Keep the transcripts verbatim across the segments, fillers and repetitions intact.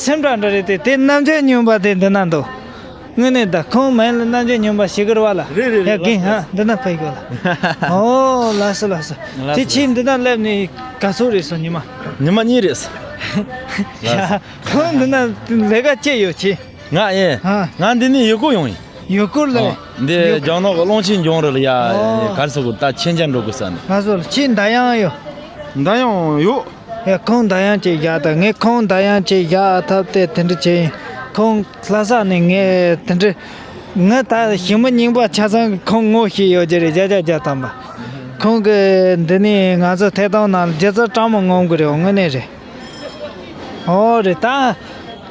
ཁྱིམ་གྲལ་འདྲ་རེད་དེ། དེ་རྣམ་འགྱུར་སྨྱོན་པ་དེ་འདི་ན་འདུག་དངོས་གནས་ད་ཁོང་མིང་ལ་རྣམ་འགྱུར་སྨྱོན་པ་ཞིག་གི་རེད་བ་ལ། རེད་རེད་རེད། ཡ་རྒན། ལགས་སོ། ཧ། འདི་ན་ཕེབས་དགོས་ལ། ཨོ་ལགས་སོ་ལགས་སོ། ལགས་དེ་སོ། ཁྱེད་འདི་ན་སླེབས་ནས་ག་ཚོད་རེད་སོང་ཉི་མ། ཉི་མ་གཉིས་རེད། ཡ་ཁོང་འདི་ན་ལས་ཀ་ཅི་ཡོད་ཁྱེད། ང་ཨེ། ཨ། ང་འདི་ནས་ཡུལ་སྐོར་ཡོང་ཡིན། ཡུལ་སྐོར་ལ། ཨ། འདི་ཡུལ། རྒྱ་ནག་གི་གླང་ཆེན་ལྗོངས་རེད་ལ་ཡ། ཨོ། ག་རེ་ཟེར་དགོས། ད་མཆོད་མཇལ་འགྲོ་དགོས་ས་ནས། ང་ཚོ་ལ་ཁྱེད་མདའ་ཡང་ཡོད། མདའ་ཡང་ཡོད། ཡ་ཁོང་མདའ་ཡང་ཅིག་བཞག་ད། ངས་ཁོང་མདའ་ཡང་ཅིག་བཞག་ཐབས་དེ་དེ་འདྲ་བྱས་ཡིན། ཁོང་ལྷ་ས་ནས་ངས་དེ་འདྲ། ང་ད་ཞི་མི་རྙིང་པ་ཆ་ཚང་གི་ཁོང་ངོ་ཤེས་ཡོད་ཀྱི་རེད། བརྒྱ་ཆ་བརྒྱ་ཐམ་པ། ཁོང་གི་འདི་ནས་ང་ཚོ་ཐད་གཏོང་ནང་ལ་སྒྱུ་རྩལ་སྤྲང་མོ་ངོམ་གི་རེད། དངོས་གནས་རེད། ཨོ་རེད་ད།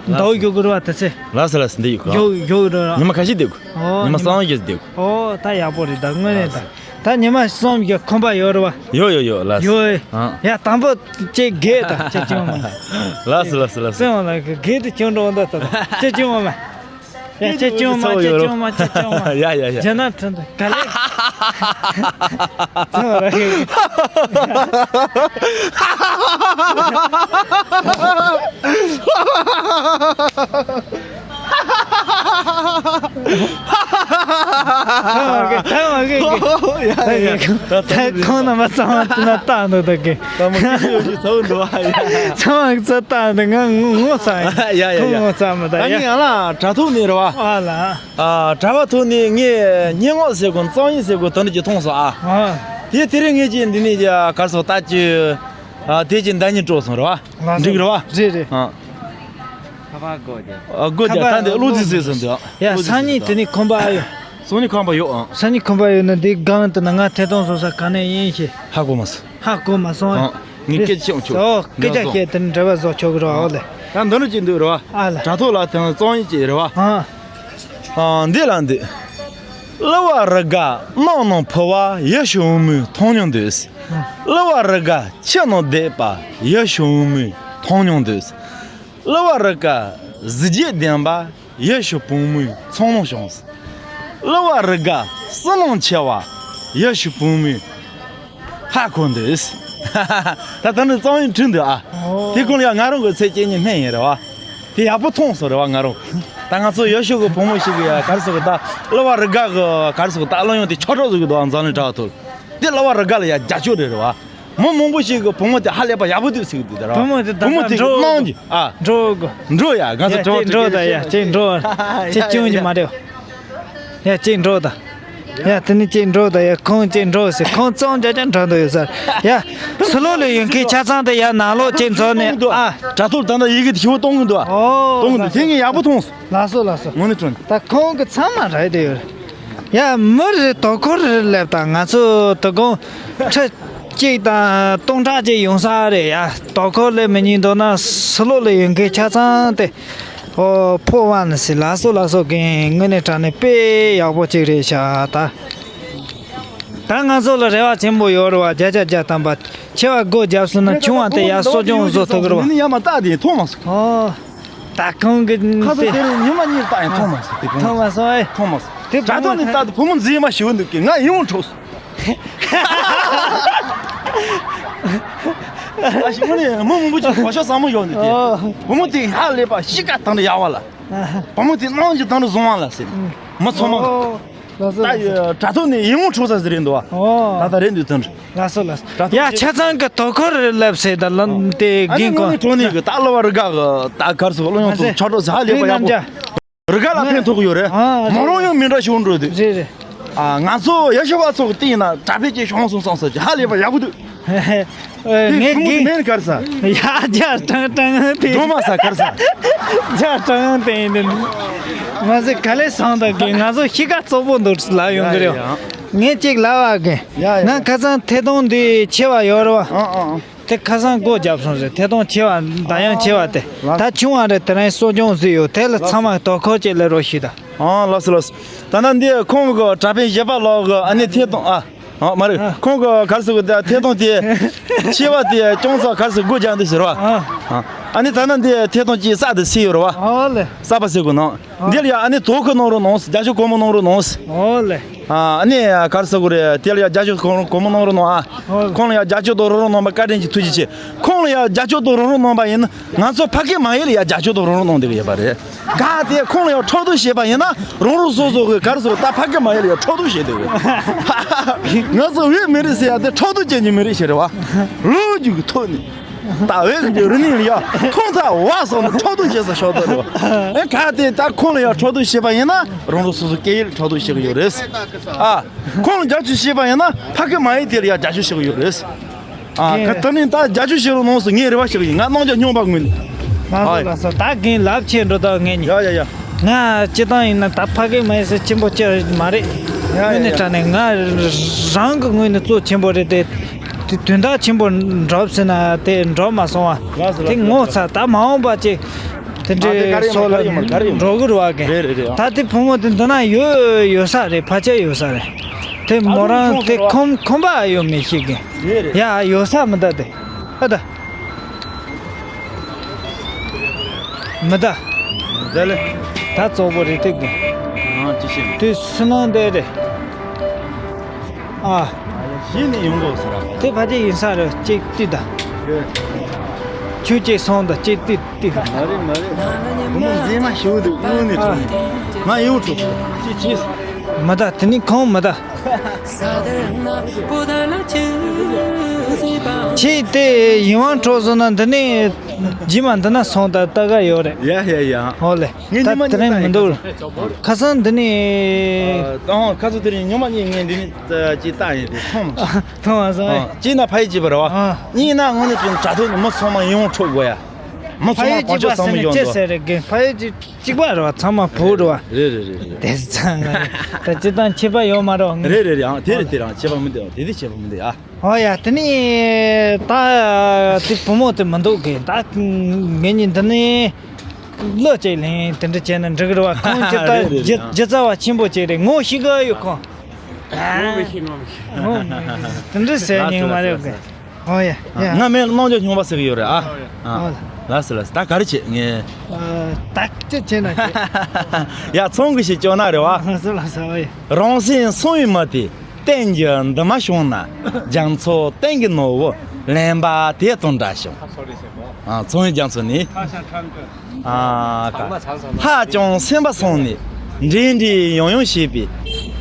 ལགས་འདུག་སོ། ཡོད་དགོས་རེད་བ་དེ་ཚེ། ལགས་སོ་ལགས་སོ། འདི་ཡོད་གི། ཡོད་ཡོད་རེད། ཉི་མ་ཁ་ཤས་བསྡད་དགོས། ཨོ། ཉི་མ་ཉི་མ་གསུམ་བཞི་བསྡད་དགོས། ཨོ་ད་ཡག་པོ་རེད་ད། དངོས་གནས་ད། ལགས་སོ། ད་ཉི་མ་གསུམ་བཞི་ཁོམ་པ་ཡོད་རེད་བ། ཡོད་ཡོད་ཡོད། ལགས་སོ། ཡོད། ཨང་། ཡ་དང་པོ་ཅིག་རྒས་ད་ཅིག་ཅུང་མ། ལགས་སོ་ལགས་སོ་ལགས་སོ། སེམས་ལ་རྒས་དུ་ཅུང་འགྲོ་འདུག་ད་ཅིག་ཅུང་མ། ཡ་ཅིག་ཅུང་མ། ཅིག་ཅུང་མ། ཅིག་ཅུང་མ། ཡ་ཡ་ཡ། རྒྱ་ནག་ཁྲིན་ཏུ་ག་ལེ། ཚང་མ་ར་ཧེ། ཚང་མ་ར་ཧེ། ཡ་ཡ། ད་ཁོང་རྣམ་པ་ཚང་མ་ན་ལྟ་འདུག་ད་གི། ད་མོ་ཅི་ཡོད་ཅི་ཚ་བོ་འདུག་ཨ། ཡ་ཡ། ཚང་མ་ཚ་ལྟ་འདུག་ང་ངོ་ཚ་ཡ། ཡ་ཡ་ཡ། ཁོང་ངོ་ཚ་མ་ད། ད་ཡ། ངས་ཡང་ལ་དྲ་ཐོག་ནས་རེད་བ། ཨ་ལ། ཨ། དྲ་བ་ཐོག་ནས་ངས་སྙན་ངག་ཟེར་གོ་རྩོམ་ཡིག་ཟེར་གོ་དེ་འདྲ་ཅིག་མཐོང་སོང་ཨ། ཨ། དེ་དེ་རིང་ངས་ཀྱིས་འདི་ནས་ག་རེ་ཟེར་ད་ཅི། ཨ། དེ་ཅིག་མདའ་གཉིས་དཀྲོགས་སོང་རེད་བ། ལགས་སོ། འགྲིག་རེད་བ། རེད་རེད། ཨ། ཁ་པར་སྒོ་རྒྱབ། ཨ། སྒོ་རྒྱབ། ཁ་པར་ད་འདི་བློ་རྩེ་ཟེར་སོང་འདི་ཨ། ཡ་སང་ཉིན་དེ་ནས་ཁོམ་པ་ཨ་ཡོད། སང་ཉིན་ཁོམ་པ་ཡོད་ཨ། སང་ཉིན་ཁོམ་པ་ཡོད་ན་འདི་སྒང་དུ་ན་ང་ཐད་གཏོང་བཟོ་ས་ག་ནས་ཡིན་ཞེས། ཧ་གོ་མ་སོང་། ཧ་གོ་མ་སོང་། ཨ། ངས་སྐད་ཆ་བཤད་ཆོག་ཨོ། སྐད་ཆ་བཤད་དེ་འདྲ་བ་བཟོ་ཆོག་གི་རེད་ཨོ་ལེ། ད་འདི་འདྲ་ཅིག་འདུག་རེད་བ། ཨ་ལ། དྲ་ཐོག་ལ་དེང་རྩོམ་ཡིག་ཅིག་རེད་བ། ཨ། ཨ། འདི་ལ་འདི། གླུ་བ་རི་དགའ་གནམ་ནང་འཕུར་བ། ཡིད་བཞིན་འོ་མའི་ཐོམ་སྙིང་འདོད། གླུ་བ་རི་དགའ་ཁྱིམ་ནང་བསྡད་པ། ཡིད་བཞིན་འོ་མའི་ཐོམ་སྙིང་འདོད། གླུ་བ་རི་དགའ་གཟི་བརྗིད་ལྡན་པ། ཡིད་བཞིན་བུ་མོའི་ཚོམ་མོ་ཞིག་གླུ་བ་རི་དགའ་བསིལ་རླུང་འཕྱུར་བ། ཡིད་བཞིན་བུ་མོའི་ཧ་གོ་འདོད། ད་ད་ནི་རྩོམ་ཡིག་བྲིས་འདུག་ཨ། ཨོ། དེ་ཀུན་ལ་ཡང་ང་རང་གི་ཚེ་སྐྱེ་གཉིས་སྨན་ཡིན་རེད་བ། དེ་ཡག་པོ་མཐོང་སོང་རེད་བ་ང་རང་། ད་ང་ཚོ་ཡུལ་ཤུལ་གི་བུ་མོ་ཞིག་གི་ཡ་ག་རེ་ཟེར་གི་ད་གླུ་བ་རི་དགའ་གི་ག་རེ་ཟེར་གི་ད་གླུ་དབྱངས་དེ་ཆོག་གྲོགས་ཟིག་གི་འདུག་ཨ། འཛམ་གླིང་དྲ་བ་ཐོག་དེ་གླུ་བ་རི་དགའ་ལ་ཡ་རྒྱ་ཆོག་རེད་རེད་བ། མི་མང་པོ་ཞིག་གི་བུ་མོ་དེ་ཧ་ལས་པ་ཡག་པོ་འདུག་ཟེར་གི་འདུག་ད་ར། བུ་མོ་དེ་ད་བུ་མོ་དེ་འགྲོ་གི་སྣང་གི་ཨ། འགྲོ་གི། འགྲོ་ཡ་ང་ཚོ་ཡ་གྲོགས་ཅིག་འགྲོ་ད་ཡ་ཅིག་འགྲོ། ཅིག་སྐྱོན་གྱི་མ་རེད། ཡ་ཅིག་འགྲོ་ད། ཡ་དེ་ནི་ཅིག་འགྲོ་ད། ཡ་ཁོང་ཅིག་འགྲོ་ཟེར། ཁོང་ཙོང་རྒྱ་རྒྱ་འགྲོ་འདུག་ཡོད་ས། ཡ་སུ་ལོ་ལ་ཡོད་མཁན་ཆ་ཚང་དེ་ཡ་ནང་ལོགས་ཅིག་འཛོལ་ནས་ཨ། དྲ་ཐོག་ད་ལྟ་ཡི་གེ་དེ་ཞིབ་པོ་གཏོང་གི་འདུག་ཨ། ཨོ། གཏོང་གི་འདུག་དེ་ངས་ཡག་པོ་མཐོང་སོང་། ལགས་སོ་ལགས་སོ། དངོས་གནས་དྲང་། ད་ཁོང་གི་ཚང་མ་རེད་དེ་ཡོད། ཡ་མི་རེ་དོ་ཁུར་རེ་སླེབས་དང་། ང་ཚོ་དོ་དགོང་ཁྲི་གཅིག་དང་སྟོང་ཕྲག་གཅིག་ཡོང་ས་རེད། ཡ་དོ་ཁུར་སླེབས་མི་ཉན་འདུག་ན་སུ་ལོ་ལ་ཡོད་མཁན་ཆ་ཚང་དེ། ཨོ་ཕོ་བ་ནི་སི་ལགས་སོ་ལགས་སོ། རྒན་དངོས་གནས་དྲང་གནས་དཔེ་ཡག་པོ་གཅིག་རེད་ཤག་ད་ད་ང་ཚོ་ལ་རེ་བ་ཆེན་པོ་ཡོད་རེད་བ། བརྒྱ་ཆ་བརྒྱ་ཐམ་པ་ཆེ་བ་སྒོ་བརྒྱབ་སོང་ན་ཆུང་བ་དེ་ཡར་གསོ་སྐྱོང་བཟོ་ཐུབ་ཀྱི་རེད་བ། ཡ་མ་ད་དེ་མཐོང་མ་སོང་། ཨོ། ད་ཁོང་གི་ཁ་སང་དེ་དེ་རིང་ཉི་མ་གཉིས་ལྟ་ཡང་མཐོང་མ་སོང་། དེ་ཕོ་མོ་མཐོང་མ་སོང་ཨེ། མཐོང་མ་སོང་། དེ་དྲ་ཐོག་ནས་ལྟ་དུས་ཕོ་མོ་མཛེས་མ་ཞིག་འདུག་གི། ང་ཡིད་འོང་འཕྲོག་སོང་། ཨ་ཞིག་མ་ནས་མི་མང་པོ་ཅིག་གོ་ཤ་ཟ་མོ་ཡོང་ནས་དེ། ཨོ། བུ་མོ་དེ་ཧ་ལས་པ་གཤིས་ཀ་དང་འདྲ་ཡག་བ་ལ། བུ་མོ་དེ་གནང་གི་དང་འདྲ་བཟང་བ་ལ་ཟེར། མི་ཚང་མ། ཨོ། ལགས་སོ། ད་ལགས་སོ། དྲ་ཐོག་ནས་ཡིད་འོང་འཕྲོག་ས་ཟེར་རེད་འདུག་བ། ཨོ། ད་ད་རེད་འདུག་དོན་རེད། ལགས་སོ་ལགས་སོ། དྲ་ཐོག་ཡ་ཆ་ཚང་གི་དོ་ཁུར་རེ་ལབ་ཟེར་ད་ལམ་དེ་ཨ་ནི་རྒན་དངོས་གནས་གོང་གྲོང་ནས་གི་ད་གླུ་བ་རི་དགའ་གི་ད་གར་སོ་གླུ་དབྱངས་ཚོ་ཆོག་གྲོགས་ཟེར་ཧ་ལས་པ་ཡག་པོ། རི་དགའ་ལ་ཕན་ཐོགས་ཡོད་རེད། ཨ་མོ་རང་ཡང་མི་འདྲ་ཞིག་འགྲོ་འདུག་རེད་རེད། ཨ་ང་ཚོ་ཡ་ཤི་བ་ཚོ་གི་སྟེང་ན་དྲ་འཕེལ་ཅིག་བྱུང་སོང་བསམ་ས་ཅིག་ཧ་ལས་པ་ཡག་པོ་འདུག་ངས་ངས་མེད་གར་ས། ཡ་རྒྱ་སྤྲང་སྤྲང་དེ། སྒྲོལ་མ་ས་གར་ས། རྒྱ་སྤྲང་དེ་ཡིན་དེ། མ་ཟད་ག་ལེ་སང་དག་གི་ང་ཚོ་གཤིས་ཀ་བཙོག་པོ་འདུག་ལ་ཡོང་གི་རེད། ཡ་ཡ། ངས་གཅིག་ལབ་པ་གི། ཡ་ཡ། ང་ཁ་སང་ཐད་གཏོང་འདི་ཆེ་བ་ཡོད་རེད་བ། ཨ་ཨ་ཨ། དེ་ཁ་སང་སྒོ་བརྒྱབ་སོང་ཟེར། ཐད་གཏོང་ཆེ་བ་མདའ་ཡང་ཆེ་བ་དེ། ལགས། ད་ཆུང་བ་རེད། དེ་རིང་གསོ་སྐྱོང་བཟོས་ཡོད། དེ་ལ་ཚང་མ་དོ་ཁུར་ཅིག་སླེབས་རོགས་ཞུས་ད། ཨ་ལགས་སོ་ལགས་སོ། ད་ནང་འདི་ཁོང་གི་དྲ་འཕེལ་བཞི་པ་ལོག་གི་ཨ་ནི་ཐད་གཏོང་ཨ། ཨ་མ་རེད། ཨ། ཁོང་གི་གར་སོ་གི་ཐད་གཏོང་དེ་ཆེ་བ་དེ་ཅུང་ཙག་གར་སོ་སྒོ་རྒྱག་འདུག་ཟེར་བ། ཨ། ཨ་ནི་ད་ནང་འདི་ཐད་གཏོང་ཅིག་གསར་དུ་བྱས་ཡོད་རེད་བ། ཨོ་ལེ། གསར་པ་བྱས་དགོས་ནང་། ཨ། འདི་ལ་ཡ་ཨ་ནི་དོ་ཁུར་གནང་རོགས་གནང་། རྒྱབ་སྐྱོར་གང་མང་གནང་རོགས་གནང་། ཨོ་ལེ། ཨ་ནི་ག་རེ་ཟེར་དགོས་རེད། དེ་ལ་ཡ་རྒྱབ་སྐྱོར་གང་རུང་གང་མང་གནང་རོགས་གནང་ཨ། ཁོང་ལ་ཡ་རྒྱབ་སྐྱོར་དང་རོགས་རམ་གནང་བ་བཀའ་དྲིན་གྱི་ཐུགས་རྗེ་ཆེ། ཁོང་ལ་ཡ་རྒྱབ་སྐྱོར་དང་རོགས་རམ་གནང་བ་ཡིན་ན་ང་ཚོ་ཕ་སྐད་མ་ཡིག་ལ་ཡ་རྒྱབ་སྐྱོར་དང་རོགས་རམ་གནང་བསྡད་ཀྱི་ཡོད་པ་རེད། གལ་ཏེ་ཁོང་ལ་ཡང་ཕྲག་དོག་བྱས་པ་ཡིན་ན་རང་རང་སོ་སོ་གི་ག་རེ་ཟེར་ད་ཕ་སྐད་མ་ཡིག་ལ་ཡང་ཕྲག་དོག་བྱས་འདུག་ང་ཚོ་བོད་མི་རིགས་ཟེར་ཡ་དེ་ཕྲག་དོག་ཅན་གྱི་མི་རིགས་ཤིག་རེད་བ། ལོ་རྒྱུས་ཀྱི་ཐོག་ནས་ད་བོད་ཀྱི་རིག་གནས་ལ་ཡང་ཐོག་མཐའ་བར་གསུམ་ནས་ཕྲག་དོག་བྱས་ས་ཤོག་དོ་རེད་བ། ཨེ་གལ་ཏེ་ད་ཁོང་ལ་ཡང་ཕྲག་དོག་བྱས་པ་ཡིན་ན་རང་རང་སོ་སོ་སྐད་ཡིག་ལ་ཕྲག་དོག་བྱེད་ཀྱི་ཡོད་རེད། ཨ་ཁོང་ལ་རྒྱབ་སྐྱོར་བྱས་པ་ཡིན་ན་ཕ་སྐད་མ་ཡིག་དེ་ལ་ཡང་རྒྱབ་སྐྱོར་བྱེད་ཀྱི་ཡོད་རེད། ཨ་ཁ་ད་ནི་ད་རྒྱབ་སྐྱོར་བྱེད་རོགས་གནང་ཟེར་ངས་རེ་བ་ཞུ་གི་ཡིན། ང་རྣམ་རྒྱལ་སྨྱོན་པ་ངོས་ནས། ལགས་སོ་ལགས་སོ། ད་རྒན་ལབ་ཆེ་འགྲོ་ད་ངས་ནི། ཡ་ཡ་ཡ། ང་སྤྱི་བཏང་ཡིན་ན་ད་ཕ་གི་མ་ཡིན་ཟེར་ཆེན་པོ་ཅི་མ་རེད། ཡ་ཡ་ཡ། དངོས་གནས་དྲང་གནས་ང་རང་གི་ངོས་ནས་གཙོ་ཆེན་པོ་རེད་དེ། དེ་དོན་དག་ཆེན་པོ་འགྲོ་ཟེར་ན་དེ་འགྲོ་མ་སོང་བ། ལགས་སོ་ལགས་སོ། དེ་ངོ་ཚ་ད་མ་འོངས་པ་ཅིག་དེ་ཨ་དེ་ག་རེ་ཡོད་མ་རེད། ག་རེ་ཡོད་མ་རེད། འགྲོ་གི་རེད་བ་རྒན། རེད་རེད་རེད། ད་དེ་བུ་མོ་དེ་འདི་ན་ཡོད་ཡོད་ས་རེད། ཕལ་ཆེར་ཡོད་ས་རེད། དེ་མོ་རང་དེ་ཁོམ་ཁོམ་པ་ཡོད་མེད་ཤེས་གི། རེད་རེད། ཡ་ཡོད་ས་མི་འདུག་དེ། ཨ་ད། མི་ད། ད་ལེ། ད་གཙོ་བོ་རེད་དེ་གི། ཨ་ཅི་ཤེས། དེ་སུ་ནང་དེ་རེད། ཨ། ཤེས་ནས་ཡོང་དགོས་ཟེར་ར། དེ་ཕལ་ཆེར་ཡིན་ས་རེད། གཅིག་ལྟོས་ད། ཁྱོད་གཅིག་སོང་ད་གཅིག་ལྟོས་ལྟོས། མ་རེད་མ་རེད། བུ་མོ་མཛེས་མ་ཞིག་འདུག་དངོས་གནས་ཨ། ང་ཡོང་ཐུབ། ཅི་ཅི། མི་ད་དེ་ནི་ཁོང་མི་ད། ཁྱེད་དེ་ཡིན་དབང་འཕྲོག་སོང་ན་འདི་ནས་རྗེས་མ་འདི་ན་སོང་ད་ལྟ་ག་ཡོད་རེད། ཡ་ཡ་ཡ། ཧོ་ལེ། ངས་ད་ཉི་མ་དེ་རིང་མི་འདུག་ཁ་སང་འདི་ནས། ཨ་ཁ་སང་དེ་རིང་ཉི་མ་གཉིས་ངས་འདི་ནས་ཅི་ལྟ་ཡིན་དེ་མཐོང་མ་སོང་། མཐོང་མ་སོང་ཨེ། ཅི་ན་ཕ་ཡི་ཅི་བར་བ། ཨ། གཉིས་ན་དངོས་གནས་དྲང་དྲ་ཐོག་ནས་མི་ཚང་མ་ཡིད་དབང་འཕྲོག་དགོས་ཡ། མི་ཚང་མ་བག་ཆགས་ཟ་མི་ཡོང་དོ། ཕ་ཡི་ཅི་བ་ཟེར་ནས་ཅི་ཟེར་རེད་གི། ཕ་ཡི་ཅི། གཅིག་པ་རེད་བ། ཚང་མ་བུ་རེད་བ། རེད་རེད་རེད་རེད། དེ་ཚང་ང་ད་སྤྱི་བཏང་ཁྱད་པར་ཡོད་མ་རེད་བ། རེད་རེད་རེད། ཨང་དེ་རེད་དེ་རང་ཁྱད་པར་མི་འདུག་དེ་དེ་ཁྱད་པར་མི་འདུག་ཨ། ཨོ་ཡ་དེ་ནི་ད་དེ་བུ་མོ་དེ་མི་འདུག་གི། ད་ངེད་གཉིས་འདི་ནི་ལོ་གཅིག་ལྷན་དེ་འདྲ་བྱས་ན་འགྲིག་གི་རེད་བ། ཁོང་ཅི་ལྟར་རེད་རེད་རེད། སྒྱུ་རྩལ་བ་ཆེན་པོ་ཅིག་རེད། ངོ་ཤེས་གི་ཡོད་ཁོང་། ངོ་མི་ཤེས་ངོ་མི་ཤེས། ངོ་དེ་འདྲ་ཟེར་ཉན་མ་རེད་གི། ཨོ་ཡ་ཡ། ང་མིང་རྣམ་རྒྱལ་སྨྱོན་པ་ཟེར་གི་ཡོད་རེད་ཨ། ཨོ། ལགས་སོ་ལགས་སོ། ད་ག་རེ་བྱེད་ངས། ཨ། ད་ཅི་བྱེད་ན་བྱེད། ཡ་ཚོང་གི་ཞིག་སྐྱོ་ན་རེད་བ། ལགས་སོ་ལགས་སོ། ཨོ་ཡ། རང་སེམས་སྲུང་བའི་མི་དེ་གཏན་གྱི་འདུན་མ་བྱུང་ན། རྒྱ་མཚོ་གཏན་གྱི་ནོར་བུ་ལེན་པ་དེ་དང་འདྲ་ཞིང་། ཨ། ཚོང་བའི་རྒྱ་མཚོ་ནི། ཨ། ཧ་ཅང་སེམས་པ་སངས་ནས་འབྲེལ་འདྲིས་ཡང་ཡང་བྱེད་པའི།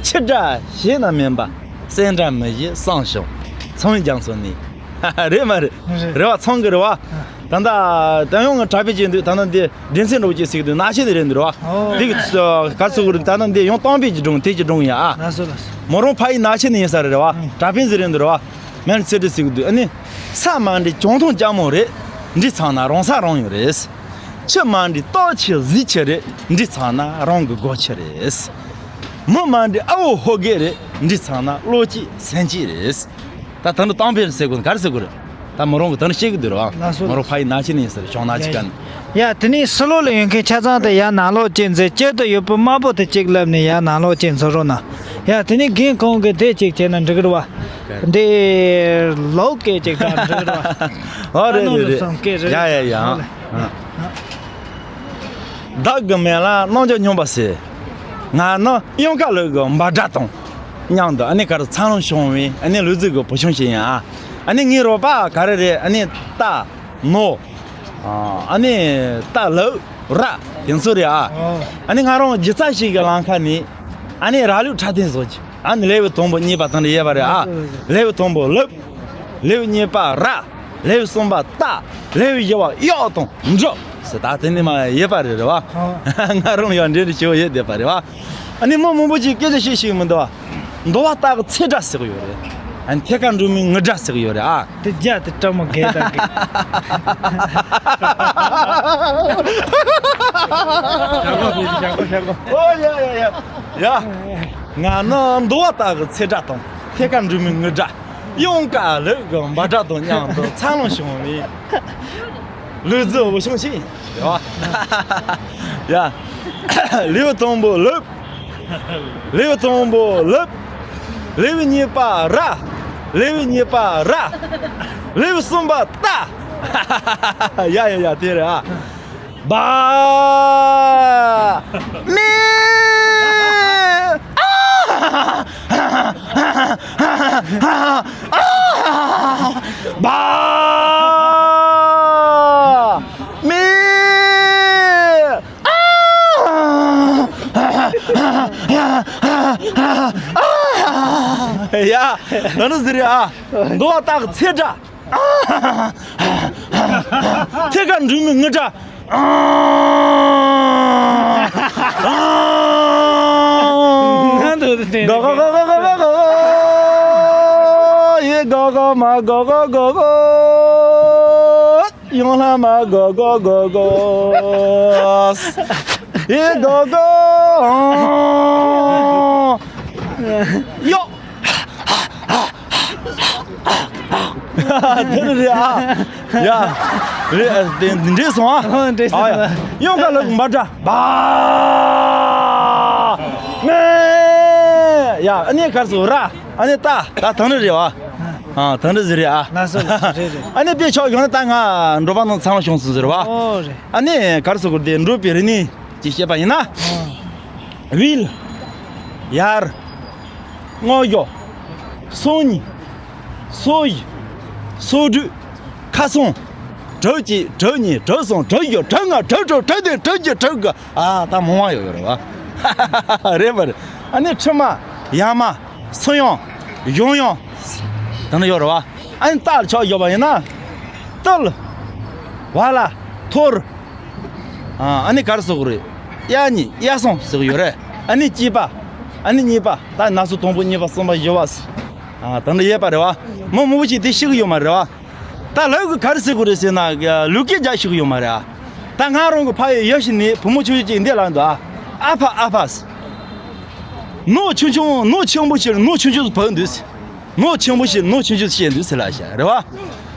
ཕྱི་དགྲ་ཞེ་ན་མིན་པ་སེམས་དགྲ་མི་བྱེད་བསམ་བྱུང་། ཚོང་བའི་རྒྱ་མཚོ་ནི། རེད་མ་རེད། རེད་བ། ཚོང་གི་རེད་བ། ད་ལྟ་ད་ཡང་ང་དྲ་འཕེན་བྱེད་འདུག་ད་ལྟ་འདི་འདྲེན་ཚད་འགྲོ་གི་ཟེར་གི་འདུག་ནག་ཆེན་དེ་རེད་འདུག་རེད་བ། ཨོ། དེ་གི་ག་ཚོད་གི་རེད། ད་ལྟ་འདི་ཡང་གཏམ་དཔེ་གི་སྒྲུང་དེ་གི་སྒྲུང་ཡ་ཨ། ལགས་སོ་ལགས་སོ། མོ་རང་ཕ་ཡུལ་ནག་ཆེན་ནས་ཡིན་ས་རེད་བ། ཨང་། དྲ་འཕེན་ཟེར་རེད་འདུག་རེད་བ། མེལ་ཚེ་སྒྲིག་ཟེར་གི་འདུག་ཨ་ནི། ས་མ་འདྲི་གྱང་ཐུང་ལྕགས་མོ་རེད། འདྲི་ཚར་ན་རང་ས་རང་ཡོད་རེད། ཆུ་མ་འདྲི་སྟོབས་ཆེ་གཟི་ཆེ་རེད། འདྲི་ཚར་ན་རང་གི་སྒོ་ཆེ་རེད། མི་མ་འདྲི་ཨ་བོ་ཧོ་གེ་རེད། འདྲི་ཚར་ན་བློ་སྐྱེད་སེམས་སྐྱིད་རེད། ད་ད་ནི་གཏམ་དཔེ་ཟེར་དགོས་ན་ག་རེ་ཟེར་དགོས་རེད། ད་མོ་རང་གི་ད་ནི་བཤད་གི་འདུག་རེད་བ། ལགས་སོ། མོ་རང་ཕ་ཡུལ་ནག་ཆེན་ནས་ཡིན་ཟེར་བྱུང་ནག་ཆེན་ཀ་ནས། ཡ་དེ་ནས་ཕྱི་ལོགས་ལ་ཡོད་མཁན་ཆ་ཚང་དེ་ཡར་ནང་ལོགས་ཅིག་འཛུལ། དཀྱིལ་དུ་ཡོད་པའི་དམར་པོ་དེ་གཅིག་ལབ་ནས་ཡར་ནང་ལོགས་ཅིག་འཛུལ་རོགས་གནང་། ཡ་དེ་ནས་རྒན་ཁོང་གིས་དེ་གཅིག་བྱས་ན་འགྲིག་གི་རེད་བ། འདི་ལོག་སྐད་ཅིག་ད་འགྲིག་གི་རེད་བ། ཨོ་རེད་རེད་རེད། ཡ་ཡ་ཡ། ཨ། བདག་གི་མིང་ལ་རྣམ་རྒྱལ་སྨྱོན་པ་ཟེར། ང་ནི་གཡང་དཀར་ལུག་གི་འབའ་སྒྲ་དང་མཉམ་དུ་ཨ་ནི་ག་རེ་འཚར་ལོངས་བྱུང་བའི་ཨ་ནི་ལུག་རྫི་གི་བུ་ཆུང་ཞིག་ཡིན་ཨ། ཨ་ནི་ངའི་རོགས་པ་ག་རེ་རེད། ཨ་ནི་རྟ་ནོར། ཨ་ནི་རྟ་ལུག་ར་དེ་ཚོ་རེད་ཨ། ཨ་ནི་ང་རང་སྒྱུ་རྩལ་ཞིག་གི་ལམ་ཁ་ནས་ཨ་ནི་ར་ལུག་འཁྲབ་སྟོན་བཟོ་རྒྱུ། ཨ་ནི་ལེའུ་དང་པོ་གཉིས་པ་དང་ནི་ཡོད་པ་རེད་ཨ། ལེའུ་དང་པོ་ལུག་ལེའུ་གཉིས་པ་ར། ལེའུ་གསུམ་པ་རྟ། ལེའུ་བཞི་བ་གཡག་དང་འབྲི། ཟེར་ད་དེ་ནི་མ་ཡོད་པ་རེད་རེད་བ། ང་རང་ཡང་འདྲེ་འདྲེ་ཞེ་བོ་ཡོད་བསྡད་པ་རེད་བ། ཨ་ནི་མི་མང་པོ་ཅིག་སྐད་ཆ་བཤད་ཤེས་མི་འདུག་བ། འདུལ་བ་སྟག་གི་ཚེ་སྒྲ་ཟེར་གི་ཡོད་རེད། ཨ་ནི་ཐད་ཀར་འབྲུག་མོའི་ངུ་སྒྲ་ཟེར་གི་ཡོད་རེད་ཨ། དེ་རྒྱ་དེ་སྤྲང་མོ་རྒས་དང་གི། ཨོ་ཡ་ཡ་ཡ་ཡ། ང་ནི་འདུལ་བ་སྟག་གི་ཚེ་སྒྲ་དང་ཐད་ཀར་འབྲུག་མོའི་ངུ་སྒྲ། གཡང་དཀར་ལུག་གི་འབའ་སྒྲ་དང་མཉམ་དུ་འཚར་ལོངས་བྱུང་བའི་ལུག་རྫི་བུ་ཆུང་ཞིག་ཡིན། ཡ། ལེའུ་དང་པོ་ལུག་ལེའུ་དང་པོ་ལུག་ལེའུ་གཉིས་པ་ར། ལེའུ་གཉིས་པ་ར། ལེའུ་གསུམ་པ་རྟ། ཡ་ཡ་ཡ་དེ་རེད་ཨ། བ། མེ། ཨ། ཧ་ཧ། ཨ། བ། མེ། ཨ། ཡ། ད་ནི་ཟེར་རེད་ཨ། འདོ་བ་སྟག་ཚེ་དྲག་ཐད་ཀར་འགྲུལ་མི་ངུ་དྲག་ང་འདོད་དེ། གོ་གོ་གོ་གོ་གོ་གོ། ཡེ་གོ་གོ་མ་གོ་གོ་གོ་གོ། ཡང་ལྷ་མ་གོ་གོ་གོ་གོ། ཡེ་གོ་གོ། ཡོ། དེ་རེད་ཨ། ཡ། རེད་ཨ། དེ་འདྲེས་སོང་ཨ། ཨོ་འདྲེས་སོང་། ཨ་ཡ། ཡོང་ག་ལ་མ་འདྲ། བ། མེ། ཡ། ཨ་ནི་གར་སོ་ར། ཨ་ནི་ད་ད་ད་ནི་རེད་བ། ཨ་ད་ནི་ཟེར་རེད་ཨ། ལགས་སོ་ལགས་སོ། རེད་རེད། ཨ་ནི་དཔེ་ཆོག་ཡོང་ན་ད་ང་འགྲོ་པ་རྣམས་ཚང་མ་བྱུང་སོང་ཟེར་བ། ཨོ་རེད། ཨ་ནི་གར་སོ་གོ་དེ་འགྲོ་པའི་རིག་གནས་ཀྱི་བཤད་པ་ཡིན་ན། ཨོ། བིལ། ཡར། སྔོ་གཞོགས། སོ་གཉིས། སོ་བཞི། སོ་དྲུག་ཁ་སང་། དྲུག་གཅིག་དྲུག་གཉིས། དྲུག་གསུམ། དྲུག་བཞི། དྲུག་ལྔ། དྲུག་དྲུག་དྲུག་བདུན། དྲུག་བརྒྱད། དྲུག་དགུ། ཨ་ད་མང་བ་ཡོད་ཡོད་རེད་བ། རེད་པ་རེད། ཨ་ནི་ཁྲི་མ། ཡ་མ། སུ་ཡང་། གཞུང་ཡང་། དེ་འདྲ་ཡོད་རེད་བ། ཨ་ནི་རྟ་ལ་ཆོག་ཡོད་པ་ཡིན་ན། ཏི་ལ། བ་ལ། ཐོ་རི། ཨ་ནི་ག་རེ་ཟེར་དགོས་རེད། གཡག་གཉིས། གཡག་གསུམ་ཟེར་གི་ཡོད་རེད། ཨ་ནི་གཅིག་པ། ཨ་ནི་གཉིས་པ། ད་སྣ་ཚོགས། དང་པོ། གཉིས་པ། གསུམ་པ། བཞི་པ། ཨ་ད་འདི་ཡོད་པ་རེད་བ། མི་མང་པོ་ཞིག་དེ་ཤེས་གི་ཡོད་མ་རེད་བ། ད་ལུག་གི་ག་རེ་ཟེར་དགོས་རེད་ཟེར་ན། ལུག་གི་རྒྱག་ཤེས་གི་ཡོད་མ་རེད་ཨ། ད་ང་རང་གི་ཕ་ཡུལ་ཡུལ་ཞིག་ནས་བུ་མོ་ཆུང་ཆུང་ཅིག་འདི་ལ་འདུག་ཨ། ཨ་ཕ་ཨ་ཕ་ཟེར། ནོར་ཆུང་ཆུང་། ནོར་ཆེན་པོ་ཞིག་ནོར་ཆུང་ཆུང་བུད་འདུག་ཟེར། ནོར་ཆེན་པོ་ཞིག་ནོར་ཆུང་ཆུང་བཤད་འདུག་ཟེར་ལ་བཤད་རེད་བ།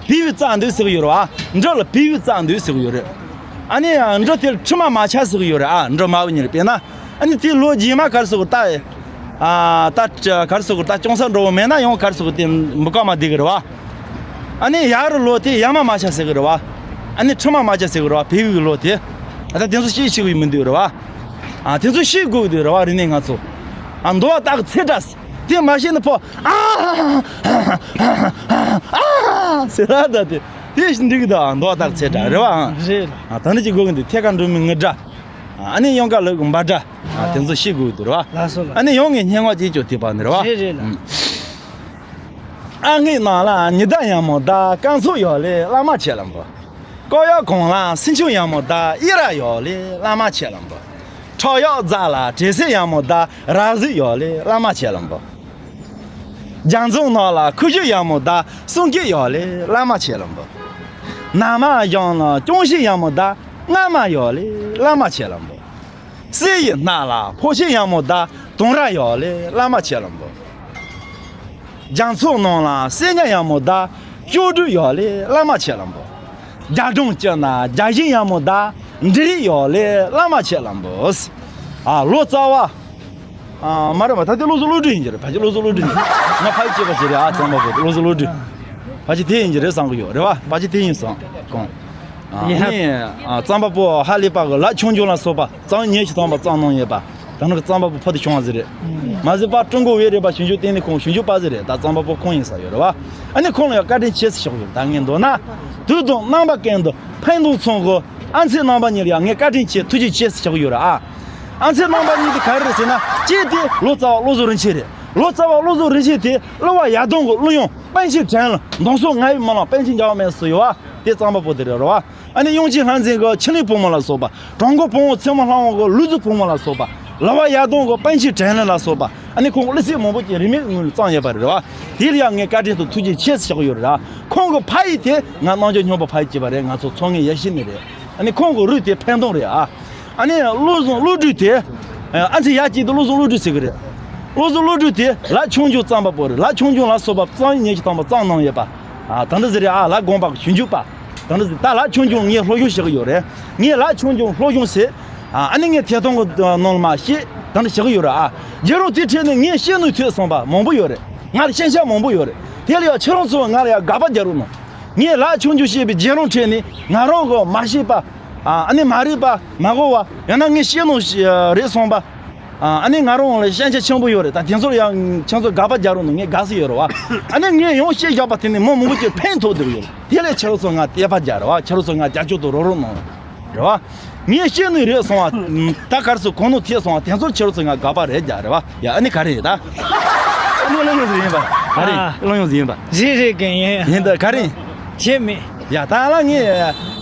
བུ་བུ་བཙལ་འདུག་ཟེར་གི་ཡོད་རེད་བ། འབྲི་ལ་བུ་བུ་བཙལ་འདུག་ཟེར་གི་ཡོད་རེད། ཨ་ནི་འབྲི་དེར་ཁྲི་མ་མ་ཆགས་ཟེར་གི་ཡོད་རེད་ཨ། འབྲི་མ་བུ་གཉིས་རེད། དཔེར་ན། ཨ་ནི་དེ་ལོ་རྗེས་མ་ག་རེ་ཟེར་གི་ད། ཨ་ད་ག་རེ་ཟེར་གི་ད་ཅུང་ཟད་འགྲོ་བ་མེད་ན་ཡང་ག་རེ་ཟེར་གི་དེ་མི་ཀ་མ་བསྡད་གི་རེད་བ། ཨ་ནི་ཡར་ལོ་དེ་ཡ་མ་མ་ཆགས་ཟེར་གི་རེད་བ། ཨ་ནི་ཁྲི་མ་མ་ཆགས་ཟེར་གི་རེད་བ། བུ་བུ་གི་ལོ་དེ། ཨ་ད་དེ་ཚོ་ཤེས་ཤེས་གི་མི་འདུག་རེད་བ། ཨ་དེ་ཚོ་ཤེས་དགོས་གི་འདུག་རེད་བ། རིག་གནས་ང་ཚོ། ཨ་འདོ་བ་སྟག་ཚེ་དྲག་ཟེར། དེ་མ་ཤེས་ན་ཕོ། ཨ་ཟེར་ར་ད་དེ། དེ་བཞིན་འགྲིག་གི་འདུག་ཨ་འདོ་བ་སྟག་ཚེ་དྲག་རེད་བ། ཨ་རེད། ཨ་ད་ནི་ཅིག་དགོས་གི་འདུག་ཐད་ཀར་འགྲོ་མི་ངུ་དྲག་ཨ་ནི་ཡོང་ག་ལུག་འབའ་དྲག་ཨ་དེ་ཚོ་ཤེས་དགོས་གི་འདུག་རེད་བ། ལགས་སོ་ལགས། ཨ་ནི་ཡོང་ངས་སྙན་ངག་ཅིག་ཅོ་དེ་པ་ནི་རེད་བ། རེད་རེད་ལགས། ཨ། ཨ་སྔས་ནང་ལ་ཉི་ཟླ་ཡང་མོ་ད་སྐར་ཚོགས་ཡོད་ལེ་བླ་མ་ཁྱེད་ལ་འབུལ། སྐོར་གཡོག་གུང་ལ་སེང་ཆུང་ཡང་མོ་ད་ཡི་ར་ཡོད་ལེ་བླ་མ་ཁྱེད་ལ་འབུལ། ཁྲོ་གཡོག་རྫ་ལ་དྲེ་སེ་ཡང་མོ་ད་ར་གཟུགས་ཡོད་ལེ་བླ་མ་ཁྱེད་ལ་འབུལ། རྒྱ་མཚོ་ནང་ལ་ཁུ་བྱུག་ཡང་མོ་ད་གསུང་སྐད་ཡོད་ལེ་བླ་མ་ཁྱེད་ལ་འབུལ། ན་མ་གཞོང་ལ་ཅུང་ཞིག་ཡང་མོ་ད་རྔ་མ་ཡོད་ལེ་བླ་མ་ཁྱེད་ལ་འབུལ། གསེར་ཡི་སྣ་ལ་ཕོ་ཆེན་ཡང་མོ་ད་དུང་ར་ཡོད་ལེ་བླ་མ་ཁྱེད་ལ་འབུལ། རྒྱ་མཚོ་ནང་ལ་གསེར་ཉ་ཡང་མོ་ད་ཅོག་འགྲོས་ཡོད་ལེ་བླ་མ་ཁྱེད་ལ་འབུལ། རྒྱ་གྲམ་དཀྱིལ་ན་རྒྱ་བཞི་ཡང་མོ་ད་འབྲི་རིགས་ཡོད་ལེ་བླ་མ་ཁྱེད་ལ་འབུལ། ཨ་ལོ་ཙཱ་བ། ཨ་མ་རེད་པ། ད་དེ་བློ་བཟང་བློ་གྲོས་ཡིན་གྱི་རེད། ཕལ་ཆེར་བློ་བཟང་བློ་གྲོས་ཡིན། ང་ཕ་ཡུལ་སྐྱེས་པ་ཅིག་རེད་ཨ། རྩོམ་པ་པོ་བློ་བཟང་བློ་གྲོས། ཕལ་ཆེར་དེ་ཡིན་གྱི་རེད་བསམ་གྱི་ཡོད་རེད་བ། ཕལ་ཆེར་དེ་ཡིན་བསམ་གོང་། ཨ་ཡ། ནི་ཨ་རྩོམ་པ་པོ་ཧ་ལས་པ་གི་ལག་ཆུང་ཆུང་ལ་སོགས་པ་རྩོམ་ཉེར་བཞི་ཐམ་པ་རྩོམ་གནང་ཡོད་པ། ད་ནང་གི་རྩོམ་པ་པོ་ཕུལ་དུ་བྱུང་བ་ཟིག་རེད། མ་ཟད་པ་ཀྲུང་གོ་བོད་རིག་པ་ཞིབ་འཇུག་ལྟེ་གནས་ཁང་ཞིབ་འཇུག་པ་ཟིག་རེད། ད་རྩོམ་པ་པོ་ཁོང་ཡིན་ས་ཡོད་རེད་བ། ཨ་ནི་ཁོང་ལ་ཡང་བཀའ་དྲིན་ཆེ་ཟེར་ཞུ་གི་ཡོད། ད་ངས་མདོར་ན། དུས་དང་རྣམ་པ་ཀུན་ཏུ་ཕན་དང་མཚུངས་གི་ཨ་མཚེ་རྣམ་པ་གཉིས་ལ་ཡང་ངས་བཀའ་དྲིན་ཆེ་ཐུགས་རྗེ་ཆེ་ཟེར་ཞུ་གི་ཡོད་རེད་ཨ། ཨ་མཚེ་རྣམ་པ་གཉིས་དེ་ག་རེ་རེད་ཟེར་ན། གཅིག་དེ་ལོ་ཙཱ་བ་བློ་བཟང་རིན་ཆེན་རེད། ལོ་ཙཱ་བ་བློ་བཟང་རིན་ཆེན་དེ་གླུ་བ་ཡར་ལྡང་གི་གླུ་དབྱངས་པཎ་ཆེན་བྲན་ལ་མདང་སོ་ང་ཡི་མི་ལ་པཎ་ཆེན་རྒྱལ་བ་མེད་སུ་ཡོད་བ། དེ་རྩོམ་པ་པོ་དེ་རེད་རེད་བ། ཨ་ནི་དབྱངས་ཅན་ལྷ་འཛིན་གྱི་ཆི་ལིང་བུ་མོ་ལ་སོགས་པ། བྲག་འགོ་བུ་མོ་ཚེ་མོ་ལྷ་དབང་གི་ལུག་རྫི་བུ་མོ་ལ་སོགས་པ། གླུ་བ་ཡར་ལྡང་གི་པཎ་ཆེན་བྲན་ལ་ལ་སོགས་པ། ཨ་ནི་ཁོང་གི་གླུ་ཚིག་མང་པོ་ཅིག་རིན་མེད་ངོས་ནས་བརྩམས་ཡོད་པ་རེད་བ། དེ་ལ་ཡང་ངས་བཀའ་དྲིན་དང་ཐུགས་རྗེ་ཆེ་ཟེར་ཞུ་གི་ཡོད་རེད། ཁོང་གི་ཕ་ཡུལ་དེ་ང་རྣམ་འགྱུར་སྨྱོན་པ་ཕ་ཡུལ་སྐྱེས་པ་རེད། ང་ཚོ་མཚོ་སྔོན་ཡ་གཞི་ནས་རེད། ཨ་ནི་ཁོང་གི་རུས་དེ་ཕན་ཐོགས་རེད་ཨ། ཨ་ནི་བློ་བཟང་བློ་གྲོས་དེ། ཨ་མཚེ་ཡ་གཅིག་དེ་བློ་བཟང་བློ་གྲོས་ཟེར་གི་རེད། བློ་བཟང་བློ་གྲོས་དེ་ལག་ཆུང་ཆུང་རྩོམ་པ་པོ་རེད། ལག་ཆུང་ཆུང་ལ་སོགས་པ་རྩོམ་ཉེར་བཞི་ཐམ་པ་རྩོམ་གནང་ཡོད་པ། ཨ་ད་འདི་ཟེར་རེད་ཨ། ལག་དགོངས་པ་གི་ཞིབ་འཇུག་པ། ད་འདི་ཟེར། ད་ལག་ཆུང་ཆུང་ངས་སློབ་སྦྱོང་བྱེད་གི་ཡོད་རེད། ངས་ལག་ཆུང་ཆུང་སློབ་སྦྱོང་བྱེད། ཨ་ནི་ངས་ཐད་གཏོང་གི་ནང་ལ་མ་ཤེས་ད་འདི་བྱེད་གི་ཡོད་རེད་ཨ། རྒྱལ་རོང་དེ་ཁྲིད་ནས་ངས་ཤེས་ནུས་ཐོས་སོང་པ་མང་པོ་ཡོད་རེད། ང་ལ་ཤེས་བྱ་མང་པོ་ཡོད་རེད། དེ་ལ་ཡང་ཁྱེད་རང་ཚོ་ང་ལ་ཡང་དགག་པ་རྒྱག་རོགས་གནང་། ངས་ལག་ཆུང་ཆུང་བྱས་པའི་རྒྱལ་རོང་ཁྲིད་ནས་ང་རང་གི་མ་ཤེས་པ། ཨ་ནི་མ་རིག་པ་མ་གོ་བ་ཡང་ན་ངས་ཤེས་ནོ་རེད་སོང་པ། ཨ་ནི་ང་རང་ལ་ཞན་ཆ་ཆེན་པོ་ཡོད་རེད། ད་དེ་ཚོར་ཡང་ཁྱེད་ཚོ་དགག་པ་རྒྱག་རོགས་གནང་། ངས་དགའ་ས་ཡོད་རེད་བ། ཨ་ནི་ངས་ཡང་བཤད་བཞག་པ་དེ་ནི་མི་མང་པོ་ཅིག་ཕན་ཐོགས་བསྡད་ཡོད་རེད། དེ་ལས་ཁྱེད་རང་ཚོ་ང་དད་པ་རྒྱག་རེད་བ། ཁྱེད་རང་ཚོ་ང་རྒྱབ་སྐྱོར་དང་རོགས་རོགས་གནང་རེད་བ། ངས་བཤད་ནི་རེད་སོང་བ། ད་ག་རེ་ཟེར། གོ་ནོར་ཐེབས་སོང་བ། དེ་ཚོར་ཁྱེད་རང་ཚོ་ང་དགག་པ་རེད་རྒྱག་རེད་བ། ཡ། ཨ་ནི་ག་རེ་ཡིན་ད། ཨ་ནི་གླུ་ཡོང་ཟིག་ཡིན་པ། ག་རེ། ཨ། གླུ་ཡོང་ཟིག་ཡིན་པ། རེད་རེད། གན་ཡིན། ཡིན་ད་ག་རེ། བྱེད་མེད། ཡ། ད་ལ་ངས།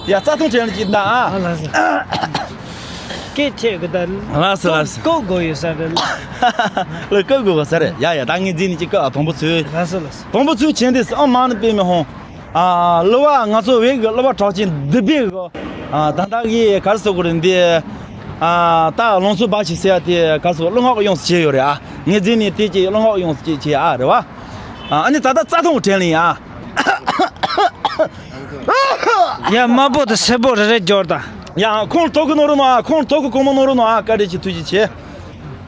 ཡ། རྩ་ཐང་དྲན་ལ་ཅིག་ད། ཨ། ཨ། ལགས་སོ། སྐད་ཆད་གི་ད། ལགས་སོ་ལགས་སོ། བཀོད་དགོས་ཡོད་ས་རེད། ལགས། བཀོད་དགོས་ས་རེད། ཡ་ཡ། ད་ངས་འཛིན་ནས་ཅིག་བཀོད། ཨ། དང་པོ་ཚུལ། ལགས་སོ་ལགས་སོ། དང་པོ་ཚུལ་བྱས་འདི་ཨ་མ་ནི་དཔེ་མི་ཧོང་། ཨ། གླུ་བ་ང་ཚོ་བོད་ཀྱི་གླུ་བ་གྲགས་ཅན་བདུད་བྷེ་གི། ཨ། ད་ལྟ་གི་ག་རེ་ཟེར་དགོས་རེད་འདི། ཨ། ད་ལང་ཚོ་འབའ་ཞིག་ཟེར་ཡ་དེ་ག་རེ་ཟེར། གླུ་ངག་ཡོངས་སུ་བྱས་ཡོད་རེད། ཨ། ངས་འཛིན་ནས་དེ་ཅིག་གླུ་ངག་ཡོངས་སུ་བྱས་བྱས། ཨ། རེད་བ། ཨ། ཨ་ནི་ད་ལྟ་རྩ་ཐང་དྲན་ལ་ཡིན། ཨ། ཡ། དམར་པོ་དང་སེར་པོ་རེ་རེ་སྦྱོར་དང་། ཡ། ཁོང་ཐོག་གི་ནོར་རུ་ནོ། ཨ། ཁོང་ཐོག་གི་གོང་མ་ནོར་རུ་ནོ། ཨ། བཀའ་དྲིན་ཆེ། ཐུགས་རྗེ་ཆེ།